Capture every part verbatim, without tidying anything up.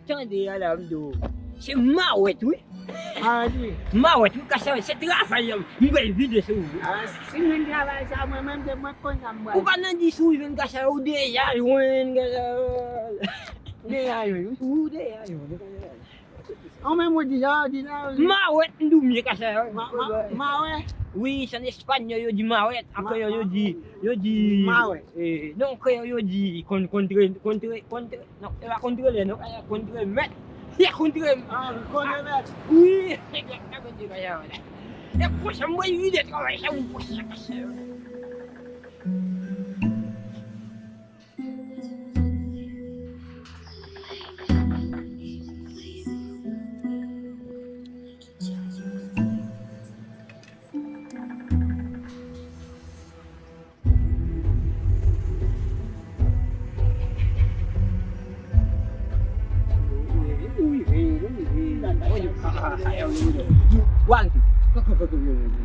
Tande a la, m di w. Se mawèt, wi. Mawèt, wi. Mawèt, wi, kachawèt, se travay la, m pral vide sou ou. A, si m jwenn travay sa, mwen menm, se mwen k konn sa m pral. Ou pa nan di si w jwenn kachawèt, ou deja jwenn kachawèt. Ou deja jwenn, wi. Ou deja jwenn kachawèt. Ou menm ou di sa, ou di sa, ou di. Mawèt, m di w m ye kachawèt. Ma, ma, mawè. Wi, se an espanyòl yo di mawèt, an kreyòl yo di, yo di, mawè. Eh, non, kreyòl yo di kon, kontre, kontre, kontre. Non, e pa kontrelè, non, e kontremèt. Se kontremèt. Ah, kontremèt. Wi, e kontremèt. E pwochen mwen vide travay sa, ou pwochen kase.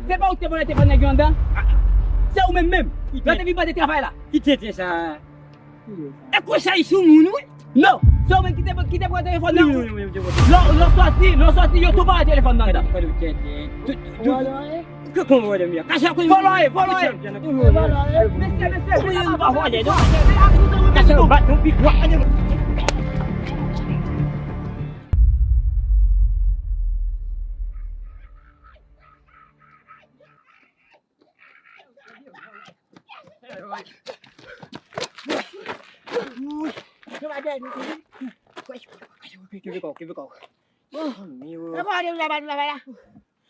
Se pa ou ki te vòlè telefòn nèg yo anndan? Se ou menm menm. Lè w te vin mande travay la. Ki tenten sa? E konsa li sou moun, wi. Non, se ou menm ki te, ki te pran telefòn nan. Wi, wi, wi, wi, wi. Lè, lè w sòti, lè w sòti, yo tou pran telefòn nan anndan. Vòlò ye. Ke kon vòlò m ye? Kase kou. Vòlò ye, vòlò ye. Mesye, mesye, mesye, m pa vòlè, non. Kase bat yon pik. Kenbe kò w, kenbe kò w. Oh, miwo. E pa de la, pa de la, pa la.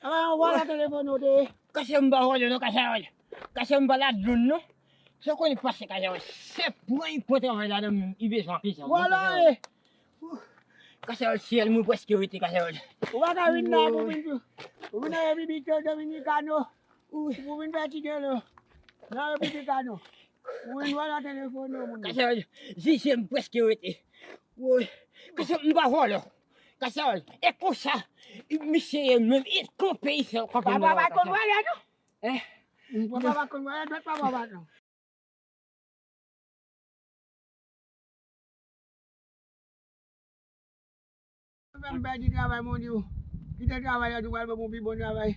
Apa yon vòlè telefòn ou te ye? Kase m pa vòlè non, kase a vòlè. Kase m pa ladlòn non. Sa w konnen pase kase a vòlè. Se pran li pran travay ladan m, li bezwen anpil sa. Vòlò e. Kase a vòlè, syèl mwen prèske rete kase a vòlè. Ou pa ka vin la pou vin, pou vin nan Repiblik Dominikano. Ou pou vin fè ti delo nan Repiblikano. Ou vin vòlò telefòn nan moun. Kase a vòlè, zizye m prèske rete. Woy, kase m pa vòlò. Kase a vòlè, e konsa misye ye menm, e kanpe isit, kanpe. Papa pa konn vòlè non. Eh? Papa pa konn vòlè, dwèt papa pa non. Fè m pèdi travay, mon Dieu. Kite travay la, tou pral ban m yon pi bon travay.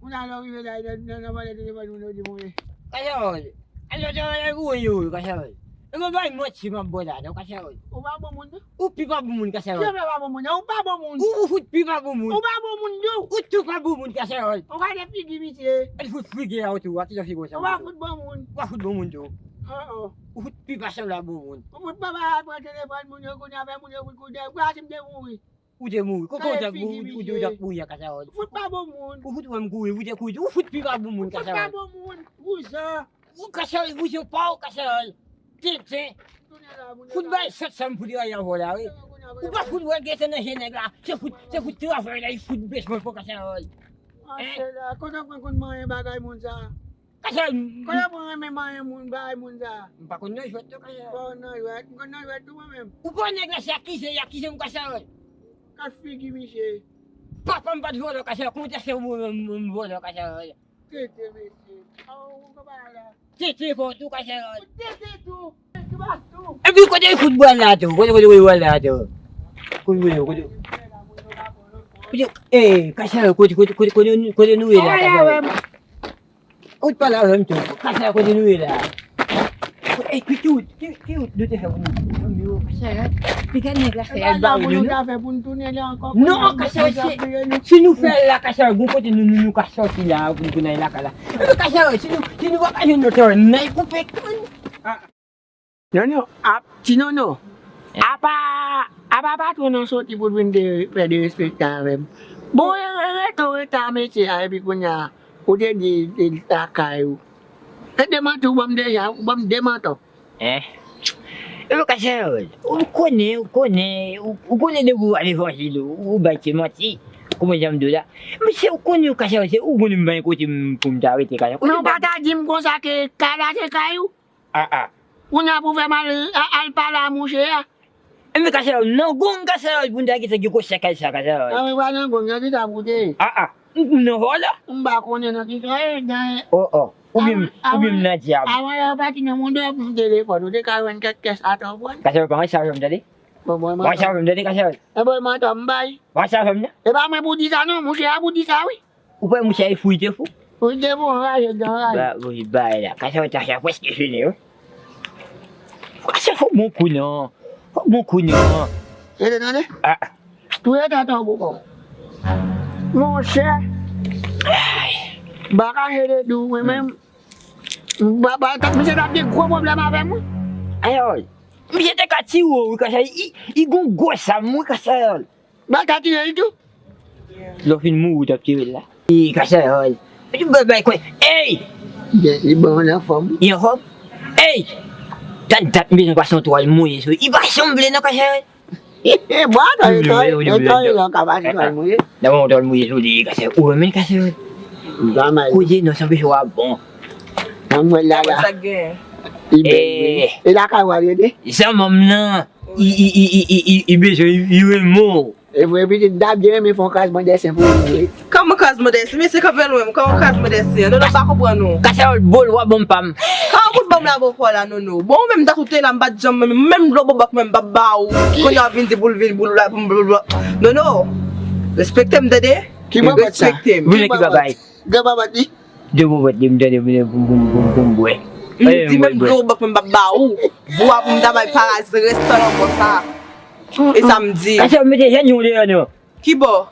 Moun alò rive la, nan, nan vòlè telefòn moun yo di mwen. Kase a vòlè. Alò, travay la pou yo, kase a vòlè. E mwen bay manti m ap bò la, non, kase a vòlè. Ou pa bon moun, non? Ou pi pa bon moun, kase a vòlè. Kiyès pa bon moun? Ou pa bon moun. Ou, ou fout pi pa bon moun. Ou pa bon moun, non? Ou tou pa bon moun, kase a vòlè. Ou gade figi misye. El fout figi a ou tou, a ki jan figi ou sa? Ou pa fout bon moun. Ou pa fout bon moun tou. Oh, oh. Ou fout pi pa sanble a bon moun. Ou fout pa ba pran telefòn moun yo kounye a, fè moun yo fout koute. Ou pa asim te mouri. Ou te mouri. Koko ou t ap mouri, ou te ap mouri a kase a vòlè. Ou fout pa bon moun. Ou fout wè m kouri, ou te kouri. Ou fout pi pa bon moun kase a vòlè. Ou fout pa bon moun. Vouzan. Ou kase a vòlè, vouzan pa ou kase a vòlè. Tenten. Fout bay sèt san pou travay avè w la, wi. Ou pa fout wè gentan nan je nèg la. Se fout, se fout travay la, li fout bezwen fò kase a vòlè. Hein? Kote w konn manyen bagay moun sa? Kase a vòlè. Kote w pran renmen manyen moun, bagay moun sa? M pa konn nan jwèt non, kase a vòlè. M pa konn nan jwèt, m konn nan jwèt tou mwen menm. Ou pa nèg la, se akize, y akize m kase a vòlè. Kat figi misye. Papa m pa t vòlò kase a vòlè, kòman w te fè w menm vòlò kase a vòlè? Tete mesye. Aw, ou konn bagay la. Tete fò tou kase a vòlè. Tete tou. Tete tou. Epi kote w fout bwal la tou? Kote, kote w bwal la tou? Kote, kote, kote? Kote, eh, kase a vòlè, kote, kote, kote, kote, kote nou ye la, kase a vòlè? Ou t pale avè m tou. Kase a vòlè, kote nou ye la? Eh, ki, ki wout, ki, ki wout nou te fè pou nou? Yo, kase a vòlè. Piga nèg la fè al ba ou de nou. Non, kase a vòlè, si, si nou fè la, kase a vòlè, gon kote nou, nou, nou ka sòti la, pou nou tounen lakay la. Epi kase a vòlè, si nou, si nou pa ka jwenn nou travay, n al koupe. Non, non, ap, ti nono. Apa, apa patwon an soti pou l vin de, fè derespektan avè m. Bon, e, e, rete w rete a metye a, epi kounye a, ou te di, di lakay ou. E demanti ou ban m deja, ou ban m demanti. Eh? E kase a vòlè, ou konnen, ou konnen, ou, ou konnen depi w al levanjil, ou, ou bay ti manti. Kòman jan m di w la? Men se ou konnen, kase a vòlè, se ou konnen m pa gen kote m, pou m ta rete, kase a vòlè. Men ou pa ta di m konsa ke kay la se kay ou? Ah, ah. Kounye a pou fè m al, a, al pale a mouche a. Enben kase a vòlè, nan gong kase a vòlè, pou n ta gentan gen gwosè kay sa kase a vòlè. Anben pa nan gong, nan kisa pou te ye? Ah, ah. M, m nan vòlò. M pa konnen nan kisa ye, gen. Oh, oh. Oubyen, oubyen m nan dyab. Avan lè w pati nan mond ou, ou pran telefòn, ou te ka jwenn kèk kès atò w pran. Kase a vòlè, pa gen sa jwenn, tande. Bon, bon, mwen sa fè m tande, Kachayòl. E bon, mwen tande, m bay. Mwen sa fè m nan. E pa mwen pou di sa non, mouche a pou di sa, wi. Ou pa mouche a, e fou, li te fou. Fou, li te fou, anraje, li anraje. Ba, wi, bay la. Kachayòl, Kachayòl, prèske fini, wi. Kachayòl, fòk bon kou non. Fòk bon kou non. E te tande? Ah. Touye tèt an pou kò. Monchè. Ay. Baka jere di w, mwen menm. Ba, ba, ta, misye t ap gen gwo pwoblèm avè m, wi. Ayòl. Misye te ka tiye w, wi, Kachayòl. I, i gon gwo zam, wi, Kachayòl. Ba, ta tiye l tou. Lè w fin mouri, w t ap tiye l la. I, Kachayòl. Bay, bay, kwen. Ey! Li bon, li anfòm. Li anfòm? Ey! Dat, dat, m bezwen pase yon twal mouye sou li. I pa sanble non, Kachayòl. Bon, atò, e twal, e twal, e twal, ka pase twal mouye. Nan yon twal mouye sou li, Kachayòl. Ou renmen Kachayòl? M pa mal. Kote non, sanble sou a bon. Nan mwen la, la. Sa gen. Li bèl, wi. E lakay ou al rete? Zanmi m nan, i, i, i bezwen, i, i renmen w. E vre, pitit, m ta byen renmen fè yon krasman dèsen pou ou, wi. Kòman krasman dèsen? Mesye kanpe lwen m, kòman krasman dèsen? Non, non, m pa konprann ou. Kachayòl bòl, w ap ban m pa m. Kòman pou l ban m la bòkò la, Nono? Bon, ou menm dat ou te la, m pa t janm, menm, menm dlo bòbòk menm m p ap ba ou. Kounye a w vin di pou l vin, pou l la, pou l, pou l, pou l. Nono, respekte m, tande? Ki bòbòt sa? Respekte m. Vin ki bòbòt? Gen bòbòt li? De bòbòt li, m tande, m tande, pou, pou, pou, pou m bwè. M di menm dlo bòbòk menm m p ap ba ou. Vwa pou m ta bay paraz restan lanmò sa. E sa m di. Kachayòl, mete jèn yon deyò non. Ki bò?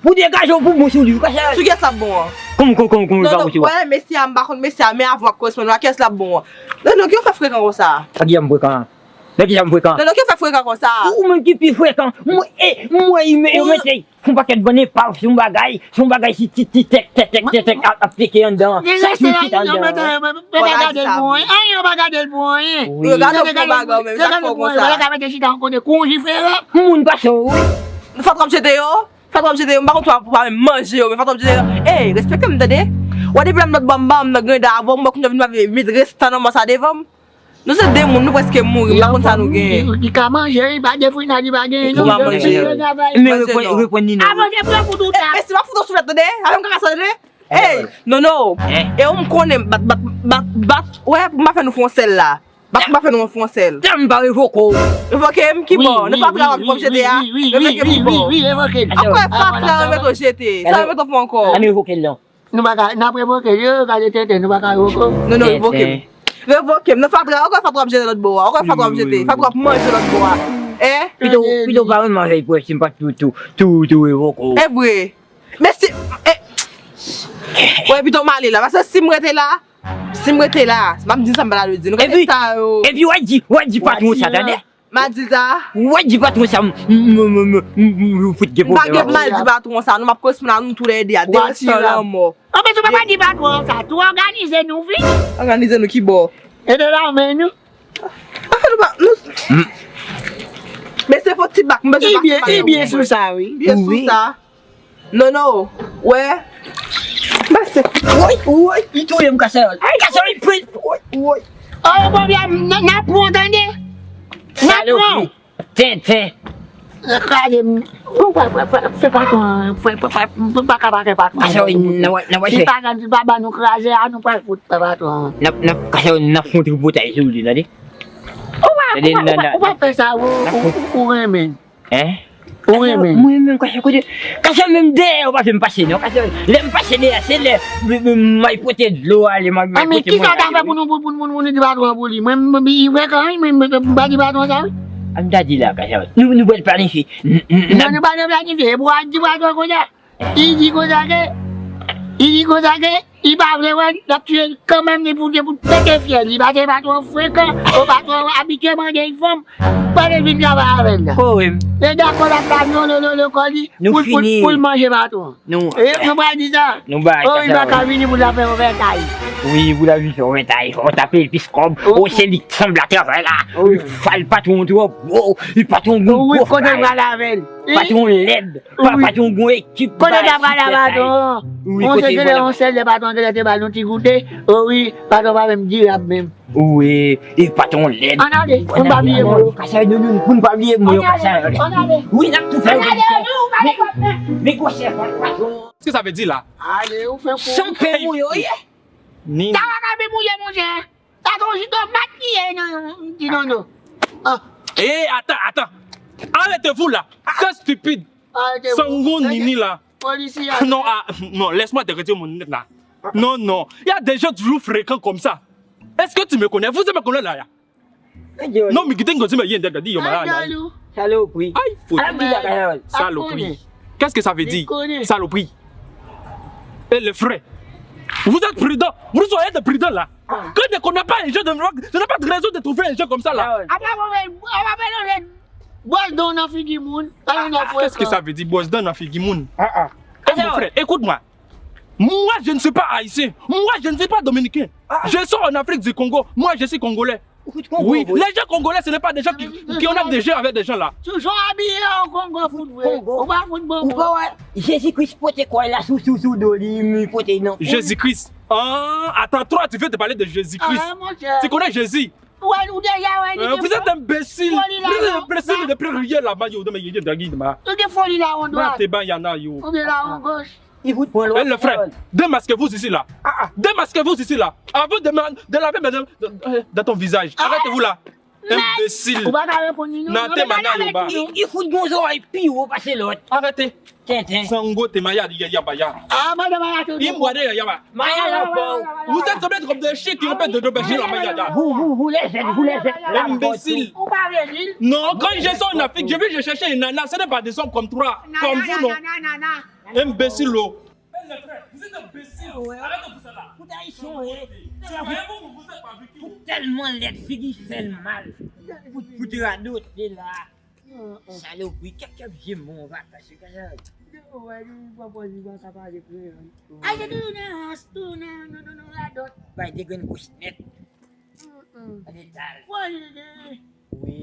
Pou degaje w pou bon sou li, wi, Kachayòl. Sou kiyès l ap bon an? Kòman, kòman, kòman, kòman l pa bon sou ou? Non, non, wè, mesye a, m pa konn mesye a, men avè w ap koresponn la, kiyès l ap bon an? Non, non, ki w fè frekan konsa? Nan kiyès m frekan? Nan kiyès m frekan? Non, non, ki w fè frekan konsa? Ou, ou menm ki pi frekan. Mwen, e, mwen, yo mete, fè yon pakèt bann epav, se yon bagay, se yon bagay si ti, ti, tèk, tèk, tèk, tèk, tèk, ap, ap peke anndan. Sa sou chita anndan. Yo pa gade l pou anyen, anyen, yo pa gade l pou anyen. Wi. Yo gade l pou bagay, men sa fè w konsa. Yo ka mete chita yon kote kou jifre yo. Moun pase w, wi. Fatra ap jete yo. Fatra ap jete yo, m pa konn si w pa menm manje yo, men fatra ap jete yo. Ey, respekte m, tande? W a depi lè m nan bò m ba m nan grenda avè w, m wè kounye a vin pa vle met restan nan mò sa devan m. Nou se de moun, nou prèske mouri, m pa konn sa nou genyen. Li ka manje, li pa de frinay, li pa genyen non. Ou pa manje. Men reponn, reponn li non. Avan de pran pou tout a. E, e si m ap fout ou souflèt, tande? Avè m kaka sa, tande? Ey, Nono. E ou m konnen, bat, bat, bat, bat, wè, pou m pa fè nou fè yon sèl la. Bat m pa fè nou an fransè l. Dam pa revoke w. Revoke m? Ki bò? Nan fatra w ap jete a? Revoke m ki bò? Ankò e fatra w mete w jete. Sa w mete w fè ankò? Ann revoke l non. Nou pa ka, n ap revoke l, yo, gade tenten, nou pa ka revoke w. Non, non, revoke m. Revoke m. Nan fatra, ankò fatra w ap jete lòt bò a. Ankò fatra w ap jete. Fatra w ap manje lòt bò a. Hein? Pito, pito w pa renmen avè l pou si m pa tou, tou, tou, tou revoke w. E vre. Men si, e, wè, pito m ale la. Paske si m rete la, Si m rete la, m ap di sa m pa ta dwe di. Nou gade sa yo. Epi w a di, w a di patwon sa, tande? M a di sa. W a di patwon sa, m, m, m, m, m, m, m fout gen pwoblèm avè w. M pa gen mal di patwon sa, nou m ap koresponn a nou tou lè de a, de restan lanmò. Anfen, si w pa di patwon sa, tou òganize nou, wi. Òganize nou ki bò? Ede la men nou. Anfen, nou pa, nou. Men se fò ti bak, m bezwen pase bak. Li byen sou sa, wi. Byen sou sa. Nono, wè. Pase. Woy, woy, li touye m, Kachayòl. Ay, Kachayòl, li pran. Woy, woy. Oh, bon, byen, n, n ap pran, tande. N ap pran. Tenten. Kraze m. Fè patwon, fè, fè, fè, fè, fè, pa ka pa fè patwon. Kachayòl, n ap, n ap fè. Si pa, si pa ba nou kraze a, nou pral fout fè patwon. N ap, n ap, Kachayòl, n ap fè yon tripotay sou li, tande. Ou pa, ou pa, ou pa, ou pa fè sa, ou, ou, ou renmen. Hein? Ou renmen. Mwen menm, Kachayòl, kote, Kachayòl menm dèyè, ou pa fè m pase, non, Kachayòl. Lè m pase dèyè, se lè m, m, m al pote dlo ale, m al, m al pote manje. Anben, kisa w ta fè pou nou, pou, pou, pou, pou nou di patwon pou li? Mwen, m, m, li frekan, wi, mwen, m, m pa di patwon sa, wi. A m ta di la, Kachayòl. Nou, nou pral planifye. N, n, n ap. Non, nou pa nan planifye, e pou w al di patwon konsa. Li di konsa ke, li di konsa ke, li pa vle wè l, l ap tiye l kanmenm, li pou, li pou pete fyèl li, paske patwon frekan, o patwon abitye mande l fanm, pandan l vin travay avè l la. Li dakò l ap ba l yon lolo nan kò li, pou, pou, pou l manje patwon. E, nou pral di sa. O, li pa ka vini pou l ap fè yon vètay. Wi, pou l ap vin fè yon vètay, fò w tape l plis kòb, o, se li k sanble ap travay la. Wi. Fal patwon twò gwo, li patwon gwo fal. Wi, kote l pral avè l? Patwon lèd. Pa, patwon gon ekip. Kote n ap pral a patwon an? Wi, on se genlè, on sèl lè patwon an genlè te ba l yon ti goute. O wi, patwon pa menm dirab menm. Wi, e patwon lèd. Ann ale, pou n pa bliye mo yo. Kachayòl, nou, nou, pou n pa bliye mo yo, Kachayòl. Ann ale. Wi, n ap tou fè yo. Men, men gwosè patwon. Kisa sa vle di la? Ale, ou fè kou. San pè mouye, wi. Sa pa ka pi mouye, monchè. Sa se yon ji tomat li ye, non, ti Nono. Ah. E, atan, atan. Arrêtez-vous là. C'est stupide. Sangon nini la. Non, ah, non, laisse-moi te retire mon lunette là. Non, non. Il y a des gens toujours fréquents comme ça. Est-ce que tu me connais? Vous me connaissez là? Non, mi kite m kontinye, yen dèk di yo malad. Salopri. Ay, fout. Salopri. Qu'est-ce que ça veut dire? Salopri. Et le frère, vous êtes prudent. Vous soyez prudent là. Quand je ne connais pas un jeu de rock, je n'ai pas de raison de trouver un jeu comme ça là. Bwòs dan nan figi moun. Ah, qu'est-ce que ça veut dire, bwòs dan nan figi moun? Ah, mon frère, écoute-moi. Moi, je ne suis pas haïtien. Moi, je ne suis pas dominicain. Je suis en Afrique du Congo. Moi, je suis congolais. Oui, les gens congolais, ce n'est pas des gens qui, qui ont des jeux avec des gens là. Toujours habillé en Congo foot, ouais. Ou pa foot bon. Ou pa wè Jezi Kris pote kò l la sou, sou, sou do li, li pote nan kou l. Jésus-Christ. Ah, attends, toi, tu veux te parler de Jésus-Christ. Ah, mon cher. Tu connais Jésus? Ou wè, ou deja wè li. Hein, vous êtes imbécile. Foli la, non. Vous êtes imbécile de plus rien là, ma yo, de ma yo, de ma. Ou gen foli la, on doit. Ma te ba yana yo. Ou gen la, on gauche. Li fout pran lòt. Eh, le frère, démasquez-vous ici là. Ah, ah. Démasquez-vous ici là. Avant de, ma- de laver maintenant de- euh, dans ton visage. Arrêtez-vous là. Imbécile. Ou pa ka reponn li, non. Nan te mana yo ba. Li, li fout gon zòrèy pi wo pase lòt. Arrêtez. Tenten. Sango te maya di ya ba ya. Ah, madan maya tou. Im wade ya ba. Maya la pa. Vous êtes comme des chiens qui ont peur de, de bêcher la maya. Vous, vous, vous les êtes, vous les êtes. Imbécile. Ou pa vle di. Non, quand je sors en Afrique, je vais je chercher une nana. Ce n'est pas des hommes comme toi, comme vous, non. Imbécile, oh. Vous êtes imbécile. Arrêtez-vous ça là. Fout ayisyen, wi. Travaillez-vous, vous êtes pas vécu. Fout tèlman lèd, figi fè l mal. Fout, fout radote la. Salopri, kèk, kèk vye mon vakas, se ka sa. Ou wè, li pwopòz li pa ka pale kreyòl. Ay, se tou nan rans, tou nan, nan, nan, nan radòt. Bay de grenn gòch nèt. Gade tal. Foli li. Wi.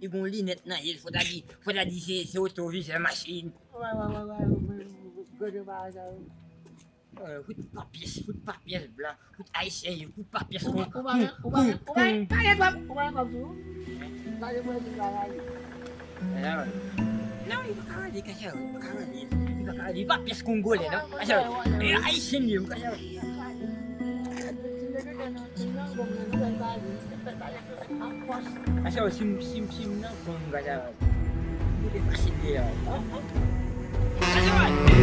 Li gon linèt nan je l, fò ta di, fò ta di se, se otovizè machin. Wè, wè, wè, wè, wè, gade bagay sa yo. Euh, fout pa pyès, fout pa pyès blan, fout ayisyen yo, fout pa pyès kon. Ou pa, ou pa, ou pa, ou pa gen kòb, ou pa gen kòb sou ou? Gade mwen di bagay. Non, li pa ka rale, kachè, li pa ka rale, li pa ka rale, li pa pyès kongolè, non, kachè, e ayisyen li ye, kachè. Kachè, si m, si m, si m nan kong, kachè, ou te fasil de, kachè.